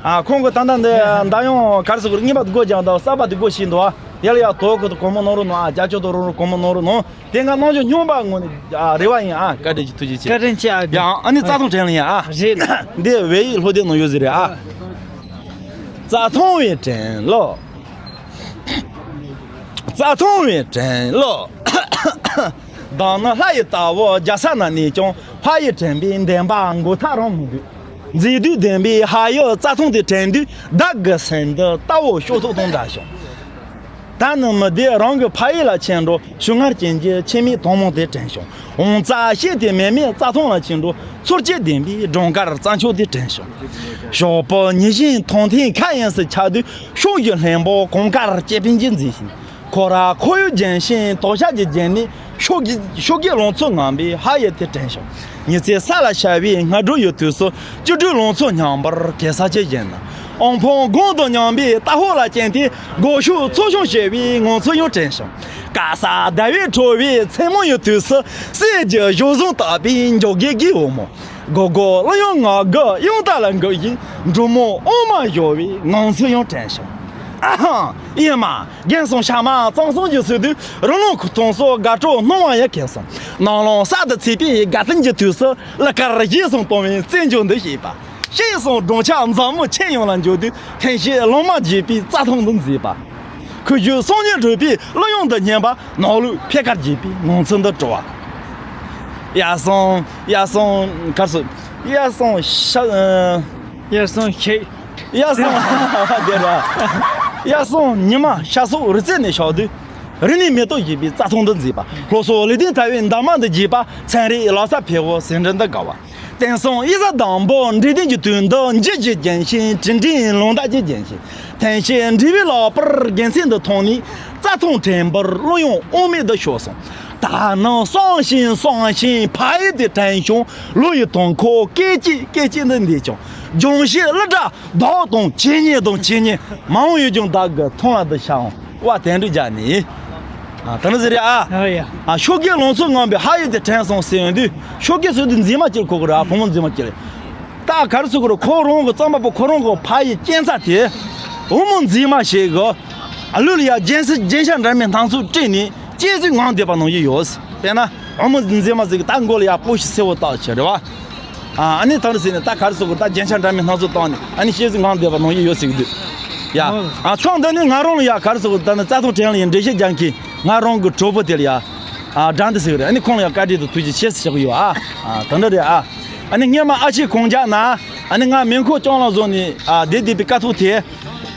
ཨ། ཁོང་གི་ད་ལྟ་འདི་མདའ་ཡང་ག་རེ་ཟེར་དགོས་རེད། གཉིས་པ་དེ་སྒོ་རྒྱག་འདུག་གསར་པ་དེ་སྒོ་ཕྱེ་འདུག་ཨ། ཡ་ལ་ཡ། ཐོག་གི་གོང་མ་ནོར་རུ་ནོ། ཨ། རྒྱབ་སྐྱོར་དང་རོགས་རོགས་གོང་མ་ནོར་རུ་ནོ། དེ་ང་རྣམ་འགྱུར་སྙོམས་པ་ངོས་ནས། ཨ། རེ་བ་ཡིན། ཨ། བཀའ་དྲིན་ཆེ། ཐུགས་རྗེ་ཆེ། བཀའ་དྲིན་ཆེ། ཨ། ཡ། ཨ་ནི་རྩ་ཐང་དྲན་ལ་ཡིན། ཨ། རེད། འདི་བོད་ཡིག་སློབ་དེབ་ནང་ཡོད་ཟེར་རེད། ཨ། རྩ་ཐང་བའི་དྲན་ལོ། རྩ་ཐང་བའི་དྲན་ལོ། བདག་ནི་ལྷ་ཡི་རྟ་བོ་རྒྱ་ས་ན་གནས་ཀྱང་། ཕ་ཡི་དྲན་པའི་འདུན་པ་མགོ་ཐག་རང་མི་འདུག་མཛེས་སྡུག་ལྡན་པའི་ཕ་ཡུལ་རྩ་ཐང་དེ་དྲན་དུས། བདག་གི་སེམས་འདི་རྟ་བོ་ཤོག་ཐོག་དང་འདྲ་བྱུང་། ད་ནི་མི་བདེ་རང་གི་ཕ་ཡུལ་ལ་ཕྱིན་འགྲོ། ཞུ་ངར་ཅན་གྱི་ཁྱིམ་མི་ཐུན་མོང་དེ་དྲན་བྱུང་། འོང་རྩྭ་ཤེལ་དེ་མེ་མེ་རྩྭ་ཐང་ལ་ཕྱིན་འགྲོ། ཚོར་སྐྱེད་ལྡན་པའི་སྦྲང་དཀར་རྩྭ་མཆོག་དེ་དྲན་བྱུང་། ཞོགས་པ་ཉི་བཞིན་ཐང་ཐིང་ཁ་གཡེང་སའི་ཆ་དུས། ཕྱོགས་བཞི་ལྷུན་པོ་གངས་དཀར་སྐྱེ་འཕེལ་གྱི་མཛེས་ཤིང་། ཁོ་ར་ཁོར་ཡུག་ལྗོན་ཤིང་དོ་ཤལ་གྱི་རྒྱན་ནི། ཕྱོགས་ཀྱི་ཕྱོགས་ཀྱི་ལང་ཚོ་ངང་པའི་ཕ་ཡུལ་དེ་དྲན་བྱུང་། ཉི་ཚེ་ས་ལ་ཤར་བའི་སྔ་དྲོ་ཡི་དུས་སུ། སྐྱིད་སྡུག་ལང་ཚོ་མཉམ་པར་གེ་སར་གྱི་བཞིན་ན། ཨོང་ཕོང་སྒོང་དང་མཉམ་པའི་རྟ་ཕོ་ལ་བཅིངས་ཏེ། སྒོ་ཕྱུགས་ཚོ་ཆུང་བྱེད་པའི་ངང་ཚུལ་ཡང་དྲན་བྱུང་། དཀར་གསལ་ཟླ་བའི་དྲོ་བའི་མཚན་མོ་ཡི་དུས་སུ། གསེར་གྱི་ཞོ་བཟང་བཏགས་པའི་འཇོ་སྒེག་གི་འོག་མོ། སྒོ་སྒོ་གླུ་དབྱངས་ངག་གི་དབྱངས་རྟ་ལ་འགུག་བཞིན། འབྲུག་མོ་འོ་མ་བཞོ་བའི་ངང་ཚུལ་ཡང་དྲན་བྱུང་། ཨ་ཧང་། ཨེ་མ། རྒན་གསུམ་ཞག་མ་གཙང་གསུམ་གྱི་ཚུལ་དུ། རི་ལུང་ཁུག་ཐོང་སོགས་དགའ་སྤྲོ་སྣང་བ་ཡང་ཁེངས་སོང་། ནང་ལོང་གསར་དུ་ཚེས་པའི་དགའ་སྟོན་གྱི་དུས་སུ། གླུ་གར་གཞས་གསུམ་གཏོང་བའི་རྩེད་འཇོ་འདི་བྱེད་པ། གཞས་གསུམ་སྦྲང་ཆར་མཛངས་མོ་ཁྱེད་ཡོངས་ལ་འཇོ་དུས། ཐེངས་ཤིག་ལོ་མ་རྒྱས་པའི་རྩྭ་ཐང་འདི་མཛེས་པ། ཁུ་བྱུག་སོང་ཉིན་བྲོས་པའི་གླུ་དབྱངས་འདི་སྙན་པ། ནོར་ལུག་ཕེ་ཁར་རྒྱས་པའི་ངང་ཚུལ་འདི་བྲོ་བ། ཡ་སོང་། ཡ་སོང་། གར་སོང་། ཡ་སོང་ཤ། ཨ། ཡ་སོང་ཤེས། ཡ་སོང་། དེ་ར། ཡ་སོང་ཉི་མ་ཤ་སོགས་རི་རྩེ་ནས་ཤོར་དུས། རི་ནས་མེ་ཏོག་བཞད་པའི་རྩྭ་ཐང་འདི་མཛེས་པ། ལྷོ་སོག་ལེགས་ལྡན་ཐར་བའི་འདབ་མ་འདི་རྒྱས་པ། མཚན་རིགས་ལོ་གསར་ཕེབས་འོང་ཟེར་འདྲི་འདི་དགའ་བ། དེང་སང་དབྱི་ཟ་དང་པོ་འབྲས་ལྡན་གྱི་དུས་འདི། འཇིགས་ཀྱི་ལྗོན་ཤིང་དྲིན་དྲན་ལུང་བདག་གི་ལྗོན་ཤིང་། ཐེངས་ཤིག་འབྲས་བུའི་ལག་པར་དགེ་མཚན་འདི་མཐོང་ནས། རྩྭ་ཐང་དྲན་པར་གླུ་དབྱངས་དབུ་མེད་དུ་ཤོར་སོང་། ད་ནི་བསམ་ཞིང་བསམ་ཞིང་ཕ་ཡུལ་དེ་དྲན་བྱུང་། ལོ་ཡི་དུས་འཁོར་སྐད་ཅིག་སྐད་ཅིག་འདི་འདས་ཀྱང་། ལྗོན་ཤིང་གླུ་སྒྲ་བདག་དང་ཇེ་ཉེ་དང་ཇེ་ཉེ། མ་འོངས་ཡུལ་ལྗོངས་བདག་གི་ཐང་ལ་འདི་ཤར་འོང་། བ་དན་འགྲིག་རྒྱག་ནི། ཨ། ད་ནི་ཟེར་རེད་ཨ། ཨ་ཡ། ཨ། ཕྱོགས་ཀྱི་ལང་ཚོ་ངང་པའི་ཕ་ཡུལ་དེ་དྲན་སོང་ཟེར་ཡོང་དུས། ཕྱོགས་ཀྱི་ཟེར་དུས་མཛེས་མ་ཅིག་གོ་གི་རེད་ཨ། བུ་མོ་མཛེས་མ་ཅིག་རེད། ད་ག་རེ་ཟེར་དགོས་རེད། ཁོ་རང་གི་རྩོམ་པ་པོ་ཁོ་རང་གི་ཕ་ཡུལ་སྐྱེ་འཚར་དེ། བུ་མོ་མཛེས་མ་ཞིག་གིས། ཨ། ལུས་ལ་ཡ་རྒྱན་སྲིད་རྒྱན་ཆ་འདྲ་མིན་སྣ་ཚོགས་སྤྲས་ནས་སྐྱེ་གཟུགས་ངང་བསྡད་པ་ནང་བཞིན་ཡོད། དཔེར་ན། བུ་མོ་མཛེས་མ་ཟིག་གི་ད་མགོ་ལ་ཡ་སྤོ་ཤི་སེར་བོ་བཏགས་བྱས་རེད་བ། ཨ། ཨ་ནི་ད་རེ་ཟེར་ནས་ད་ག་རེ་ཟེར་དགོས། ད་རྒྱན་ཆ་འདྲ་མིན་སྣ་ཚོགས་བཏགས་ནས། ཨ་ནི་སྐྱེ་གཟུགས་ངང་བསྡད་པ་ནང་བཞིན་ཡོད་ཟེར་གི་འདུག་ཡ། ཨ། ཚང་འདི་ནི་ང་རང་ལ་ཡ་ག་རེ་ཟེར་དགོས། ད་ནི་རྩྭ་ཐང་དྲན་ལ་ཡ་འགྲེལ་བཤད་རྒྱག་མཁན་ང་རང་གི་གྲོགས་པོ་དེ་ལ་ཡ། ཨ། སྒྲ་འདི་ཟེར་གི་རེད། ཨ་ནི་ཁོང་ལ་ཡ་བཀའ་དྲིན་དང་ཐུགས་རྗེ་ཆེ་ཟེར་བཞག་གི་ཡོད་ཨ། ཨ། ད་འདྲ་རེད་ཨ། ཨ་ནི་སྔོན་མ་ཨ་ཕྱི་གངས་འཇག་ན། ཨ་ནི་ང་མེ་འཁོར་སྤྱང་ལ་བཟོ་ནས། ཨ། བསྡད་བསྡད་པའི་དཀའ་ཐུབ་དེ།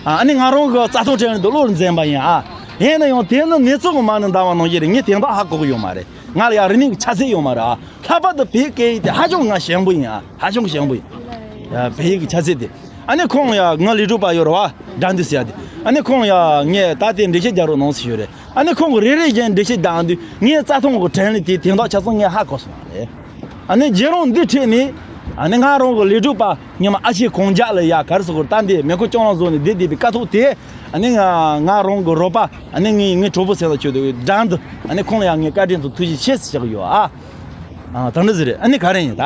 ཨ། ཨ་ནི་ང་རང་གི་རྩྭ་ཐང་དྲན་ལ་འདི་བློར་འཛིན་པ་ཡིན་ཨ། ཡིན་ན་ཡང་དེ་ནི་གནས་ཚུལ་གི་མ་ནི་འདའ་བ་ནང་བཞིན་རེད། ངས་དེ་འདྲ་ཧ་གོ་གི་ཡོད་མ་རེད། ང་ལ་ཡ་རིག་གནས་ཀྱི་ཆ་ཤས་ཡོད་མ་རེད་ཨ། ལྷག་པར་དུ་བོད་སྐད་ཡིག་དེ་ཧ་ཅང་ང་ཞན་པོ་ཡིན་ཨ། ཧ་ཅང་ཞན་པོ་ཡིན། ཡ། བོད་ཡིག་གི་ཆ་ཤས་དེ། ཨ་ནི་ཁོང་ཡ་ང་ལས་གྲུབ་པ་ཡོད་རེད་བ། དགྲ་འདུལ་ཟེར་ཡ་དེ། ཨ་ནི་ཁོང་ཡ་ངས་ད་དེ་འགྲེལ་བཤད་རྒྱག་རོགས་གནང་ཟེར་ཡོད་རེད། ཨ་ནི་ཁོང་གི་རེ་རེ་བཞིན་འགྲེལ་བཤད་རྒྱག་དུས། ངས་རྩྭ་ཐང་གི་དྲན་ལ་དེ་དེ་དག་ཆ་ཚང་ངས་ཧ་གོ་སོང་བ་རེད། ཨ་ནི་རྗེས་རང་འདི་འཕྲད་ནས། ཨ་ནི་ང་རང་གི་ལས་གྲུབ་པ་ཉི་མ་ཨ་ཕྱི་གངས་འཇག་ལ་ཡ་ག་རེ་ཟེར་དགོས། ད་འདི་མེ་འཁོར་སྤྱང་ལ་བཟོ་ནས་བསྡད་བསྡད་པའི་དཀའ་ཐུབ་དེ། ཨ་ནི་ང་ང་རང་གི་རོགས་པ། ཨ་ནི་ངའི་ངའི་གྲོགས་པོ་ཟེར་ན་ཆོག་འདུག་དགྲ་འདུལ། ཨ་ནི་ཁོང་ལ་ཡང་ངས་བཀའ་དྲིན་དང་ཐུགས་རྗེ་ཆེ་ཟེར་བཞག་གི་ཡོད་ཨ། ཨ། ད་འདྲ་ཟིག་རེད། ཨ་ནི་ག་རེ་ཡིན་ད།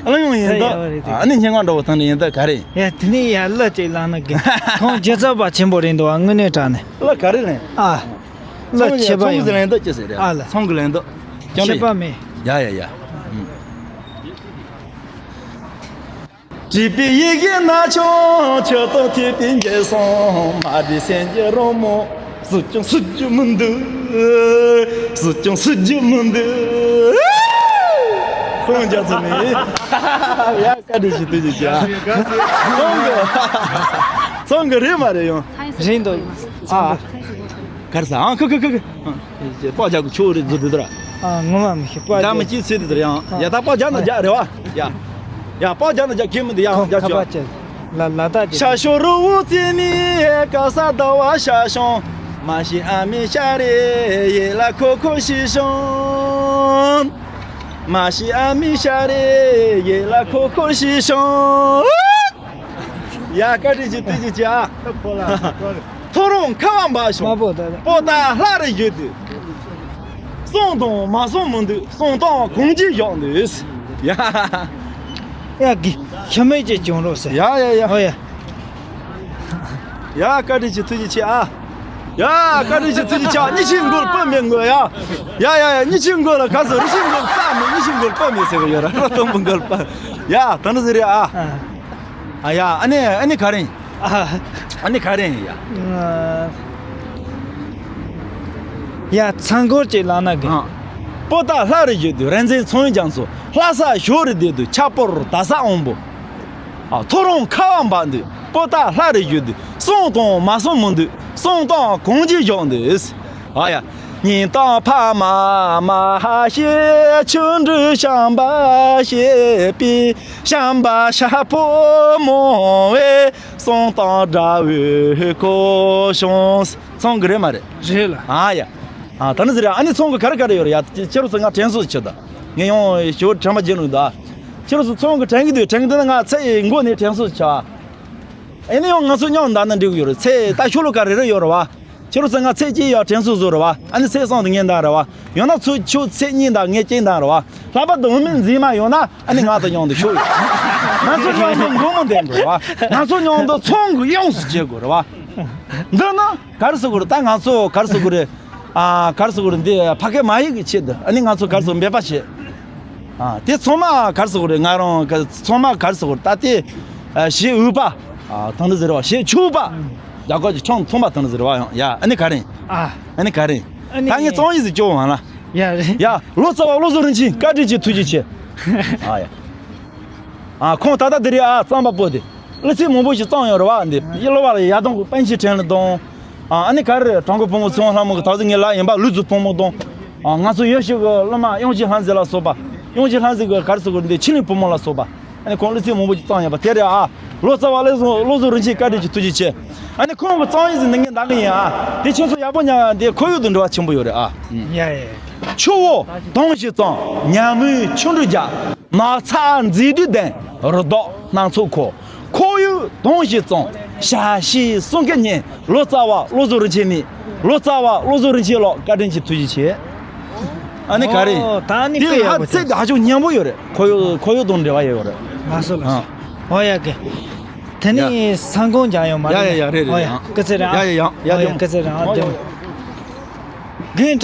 གླུ་དབྱངས་ཡིན་ད། ཡ་ཡ་རེད་རེད། ཨ་ནི་སྙན་ངག་འདྲ་བོ་ད་འདྲ་ཡིན་ད་ག་རེ་ཡིན། ཡ། དེ་ནས་ཡ་གླུ་ཅིག་བླངས་ན་དགོས། ཁོང་སྒྱུ་རྩལ་པ་ཆེན་པོ་རེད་འདུག་ཨ། དངོས་གནས་དྲང་གནས། གླུ་ག་རེ་ལེན། ཨ། གླུ་ཚོང་ཆེ་བ་ཚོང་ཡོད། ཟིག་ལེན་ད་ཅི་ཟེར་རེད། ཨ་ལ། ཚོང་གི་ལེན་ད། ཆེ་བ་མེད། ཡ་ཡ་ཡ། ཨུམ། བྲིས་པའི་ཡི་གེ་ན་ཆུང་ཆུ་དང་ཐིགས་པའི་འགྱེལ་སོང་། མ་བྲིས་སེམས་ཀྱི་རང་མོ། སུ་ཀྱང་སུ་རྒྱུ་མི་འདུག་སུ་ཀྱང་སུ་རྒྱུ་མི་འདུག་སངས་རྒྱས་ཚོ་ནི། ཡ་བཀའ་དྲིན་ཆེ་ཐུགས་རྗེ་ཆེ། ཚང་གི་ཚང་གི་རེད་མ་རེད་ཡང་། རེད་འདུག་ཨ། གར་ས་ཨང་ཁ་ཁ་ཁ་ཁ། པགས་རྒྱག་གི་ཆོག་རེད་བཟོ་དུས་དེར། ཨ་ངོ་མ་མི་ཤེས་པགས་རྒྱག་མི་ཅི་ཚེ་དེ་དེར་ཡང་ཡ་ད་པགས་རྒྱག་ན་རྒྱག་རེད་བ། ཡ་ཡ་པགས་རྒྱག་ན་རྒྱག་གི་མི་འདུག་ཡང་རྒྱག་ཆོག་ཁ་པ་ཅན་ལ་ལ་དག་ཅན། ཤ་ཤོ་རུ་བོ་ཙི་ནི་ཀ་ས་ཟླ་བ་ཤ་ཤོང་། མ་ཤི་ཨ་མི་ཤ་རེ་ཡེ་ལ་ཁོ་ཁོ་ཤི་ཤོང་། མ་ཤི་ཨ་མི་ཤ་རེ་ཡེ་ལ་ཁོ་ཁོ་ཤི་ཤོང་། ཡ་བཀའ་དྲིན་ཆེ་ཐུགས་རྗེ་ཆེ་ཨ། ཐོ་རངས་ཁ་བ་འབབ་བྱུང་། དམར་པོ་དང་། པོ་ཏ་ལྷ་རུ་བཞུད་དུས། སོང་དང་མ་སོང་མི་འདུག་སོང་སྟངས་གང་ཅི་བཞག་འདུག་ཡ། ཡ་གི་ཤི་མེད་ཀྱི་བྱུང་རོགས་ཟེར། ཡ་ཡ་ཡ། ཨོ་ཡ། ཡ་བཀའ་དྲིན་ཆེ་ཐུགས་རྗེ་ཆེ་ཨ། ཡ་བཀའ་དྲིན་ཆེ་ཐུགས་རྗེ་ཆེ་ཨ། གཉིས་ཆེན་མགོ་ལ་སྤུ་མེད་མགོ་ཡ། ཡ་ཡ་ཡ་གཉིས་ཆེན་མགོ་ལ་ག་ཚོད་རི་ཆེན་མགོ་ལ་རྩྭ་མེད། གཉིས་ཆེན་མགོ་ལ་སྤུ་མེད་ཟེར་གི་ཡོད་ར། ར་དང་པོ་མགོ་ལ་སྤུ། ཡ་ད་འདི་ཟེར་རེད་ཨ། ཨ་ཡ་ཨ་ནི་ཨ་ནི་ག་རེ་ཡིན། ཨ་ནི་ག་རེ་ཡིན་ཡ། ཡ་ཚང་སྐོར་ཅིག་ལབ་ན་གི། ཨ། པོ་ཏ་ལྷ་རུ་བཞུད་དུས་རིག་འཛིན་ཚངས་དབྱངས་ཀྱང་སོ། ལྷ་ས་ཞོ་རུ་བསྡད་དུས་ཆག་པོར་ད་ས་དབང་པོ། ཨ་ཐོ་རངས་ཁ་བ་འབབ་འདུག་པོ་ཏ་ལྷ་རུ་བཞུད་དུས་སོང་དང་མ་སོང་མི་འདུག་སོང་སྟངས་གང་ཅི་བཞག་འདུག་ཨ་ཡ། ཉིན་དང་ཕ་མ་མ་ཧ་ཤེས། ཆུ་འབྲུ་བཤམས་པ་ཞེས་པའི་བཤམས་པ་ཤ་ཕོ་མོ་བས། སོང་དང་དགྲ་བོའི་གོ་བྱུང་། ཚང་གི་རེད་མ་རེད། རེད་ལ། ཨ་ཡ། ཨ་ད་ནི་ཟེར་ཡ། ཨ་ནི་ཚང་གི་ག་རེ་ག་རེ་ཡོད་རེད་ཡ། ཁྱེད་རང་ཚོ་ང་དྲན་གསོ་བྱེད་ད། ངས་ཡང་ཞོ་དྲན་པ་བརྗེད་ནུས་ད། ཁྱེད་རང་ཚོ་ཚང་གི་དྲན་གི་འདུག་དྲན་གི་འདུག་ན་ང་ཚེ་ཡི་མགོ་ནས་དྲན་གསོ་བྱ། ཨ་ནི་ཡང་ང་ཚོ་མཉམ་འདའ་ན་འགྲིག་གི་ཡོད་རེད། ཚེ་ད་ཤོ་ལོ་ཀ་རེ་རེ་ཡོད་རེད་བ། ཁྱེད་རང་ཚོ་ང་ཚེ་གཅིག་ཡ་དྲན་གསོ་བཟོ་རེད་བ། ཨ་ནི་ཚེ་གསུམ་དུ་ངས་འདའ་རེད་བ། ཡང་ན་ཚོ་ཁྱོད་ཚེ་གཉིས་འདའ་ངས་གཅིག་འདའ་རེད་བ། ལྷག་པར་དུ་འོ་མའི་མཛེས་མ་ཡོང་ན། ཨ་ནི་ང་དང་མཉམ་དུ་ཤོག་ཡོད། ང་ཚོ་མཉམ་དུ་མགོ་མ་འདེགས་དགོས་རེད་བ། ང་ཚོ་མཉམ་དུ་ཚང་གི་ཡོངས་སུ་བྱེད་དགོས་རེད་བ། འདི་ནི་ག་རེ་ཟེར་དགོས་རེད། ད་ང་ཚོ་ག་རེ་ཟེར་དགོས་རེད། ཨ་ག་རེ་ཟེར་དགོས་རེད། འདི་ཕ་སྐད་མ་ཡིག་གི་ཆེད་དུ་ཨ་ནི་ང་ཚོ་ག་རེ་ཟེར་འབད་པ་བྱེད། ཨ་དེ་ཚང་མ་ག་རེ་ཟེར་དགོས་རེད། ང་རང་ག་ཚང་མ་ག་རེ་ཟེར་དགོས་རེད། ད་དེ་ཨ་ཞེ་འུ་པ། ཨ་ད་འདི་ཟེར་བ་ཞེ་ཆུ་པ། རྒྱ་གར་གྱི་ཁྲང་ཐུང་པ་ད་འདི་ཟེར་བ་ཡང་ཡ། ཨ་ནི་ག་རེ། ཨ་ཨ་ནི་ག་རེ། ཨ་ནི་ད་ངས་ཙང་ཡིག་ཟིག་སྐྱོ་བ་ལ། ཡ་རེད། ཡ་ལོ་ཙཱ་བ་བློ་བཟང་རིན་ཆེན་བཀའ་དྲིན་ཆེ་ཐུགས་རྗེ་ཆེ། ཨ་ཡ། ཨ་ཁོང་ད་ལྟ་འདི་རེད་ཨ། རྩམ་པ་པོ་དེ། གླུ་ཚིག་མང་པོ་ཞིག་བརྩམས་ཡོད་རེད་བ། འདི་ཡི་གླུ་བ་ལ་ཡ་དང་གི་པཎ་ཆེན་ཕྲན་ལ་དང་། ཨ་ནི་ག་རེ་གྲངས་ཀྱི་བུ་མོ་ཚེ་དབང་ལྷ་མོ་གི་ད་གཟོད་ངའི་ལག་ཡིན་པ་ལུས་ཚུལ་བུ་མོ་དང་། ཨ་ང་ཚོ་ཡོད་ཤོས་ཀྱི་གླུ་མ་དབྱངས་ཅན་ལྷ་མཛེས་ལ་སོགས་པ། དབྱངས་ཅན་ལྷ་མཛེས་ཀྱི་ག་རེ་ཟེར་དགོས་འདི་ཆི་ལིང་བུ་མོ་ལ་སོགས་པ། ཨ་ནི་ཁོང་གླུ་ཚིག་མང་པོ་ཞིག་བརྩམས་ཡོད་པ་དེ་རེད་ཨ། ལོ་ཙཱ་བ་བློ་བཟང་བློ་བཟང་རིན་ཆེན་བཀའ་དྲིན་ཆེ་ཐུགས་རྗེ་ཆེ། ཨ་ནི་ཁོང་གི་རྩོམ་ཡིག་ཟིན་འདི་ངས་འདང་གི་ཡིན་ཨ། དེ་ཁྱེད་ཚོ་ཡག་པོ་ཉར། འདི་ཁོར་ཡུག་དང་འབྲེལ་བ་ཆེན་པོ་ཡོད་རེད་ཨ། ཡ་ཡ། ཆུ་བོ་དྭངས་ཤིང་གཙང་། ཉ་མོའི་ཆུ་འབྲུ་རྒྱ། ནགས་ཚལ་མཛེས་སྡུག་ལྡན། རི་དྭགས་སྣ་ཚོགས་འཁོར། ཁོར་ཡུག་དྭངས་ཤིང་གཙང་། ཞ་ཞི་གསུང་སྐད་སྙན། ལོ་ཙཱ་བ་བློ་བཟང་རིན་ཆེན་ནི། ལོ་ཙཱ་བ་བློ་བཟང་རིན་ཆེན་ལགས་བཀའ་དྲིན་ཆེ་ཐུགས་རྗེ་ཆེ། ཨ་ནི་ག་རེ། ཨོ་ད་ནི་དེ་དཔེ་ཡག་ཧ་པོ་ཚིག་ཅིག་དེ་ཧ་ཅང་སྙན་པོ་ཡོད་རེད། ཁོར་ཡུག་ཁོར་ཡུག་དང་འབྲེལ་བ་ཡོད་རེད། ལགས་སོ་ལགས་སོ། ཨ། ཨོ་ཡ་གི། དེ་ནི་ཡ། ས་འགོང་ཀྱང་ཡོད་མ་ཡ་རེད། ཡ་ཡ་རེད་རེད། ཨོ་ཡ་ཡ། སྐུ་ཚེ་རིང་ཨ། ཡ་ཡ་ཡ་ཡ། ཨོ་ཡ་ཡ། སྐུ་ཚེ་རིང་ཨ། ཨོ་ཡ། རྒན་